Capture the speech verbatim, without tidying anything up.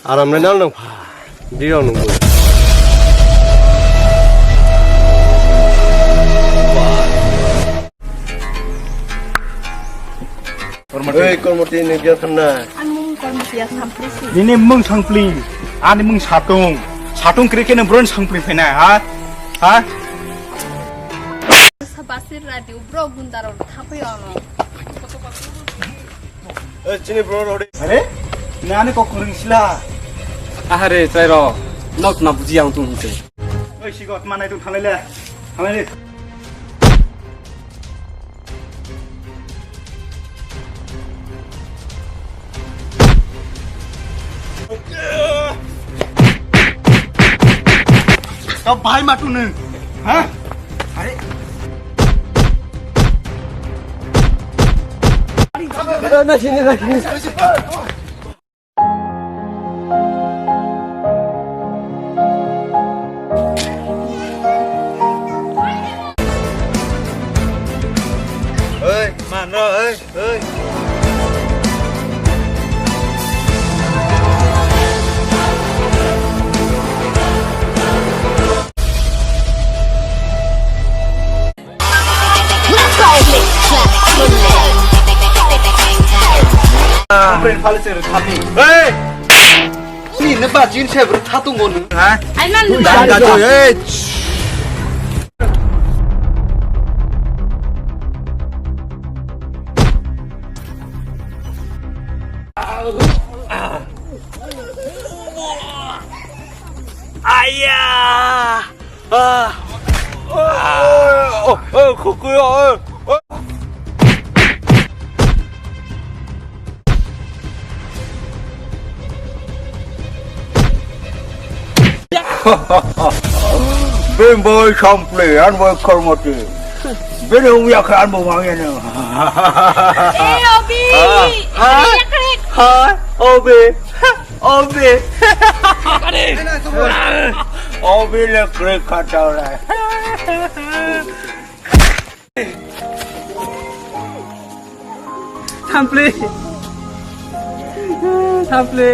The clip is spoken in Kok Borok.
Aram le nang nang pha. Di rong nung. Ei, Kormoti, nung kya khanna? Ang mung Kormoti ya sampli si. Nini mung sampli, ani mung satung. Satung kiri kene bron sampli phena, ha? Ha? Sa basir radio bro gundaro thapi ono. Eh, chini bro rode. Are? Nani kok kuring sila. Ahare, chai ro. Nok na buji ang tung hinte. Oi, sigot manai tung thalai le. Thalai le. Kau bahai matu neng. Hah? Are? Na sini, na sini. Oi, mano, oi, oi. Hey! Ni ne ba jin se bro tha tung go nung. Ha? Ai man. Hey! Aya! Ah! Oh, oh, kukuyo, oh, oh. Bini boi sampli, ani boi kormoti. Bini wngya khe ani bo mangya no. Eh, Obi! Ha? Obi, yakrek! Ha? Obi! Obi! Obi le kre khatau le. Sampli. Sampli.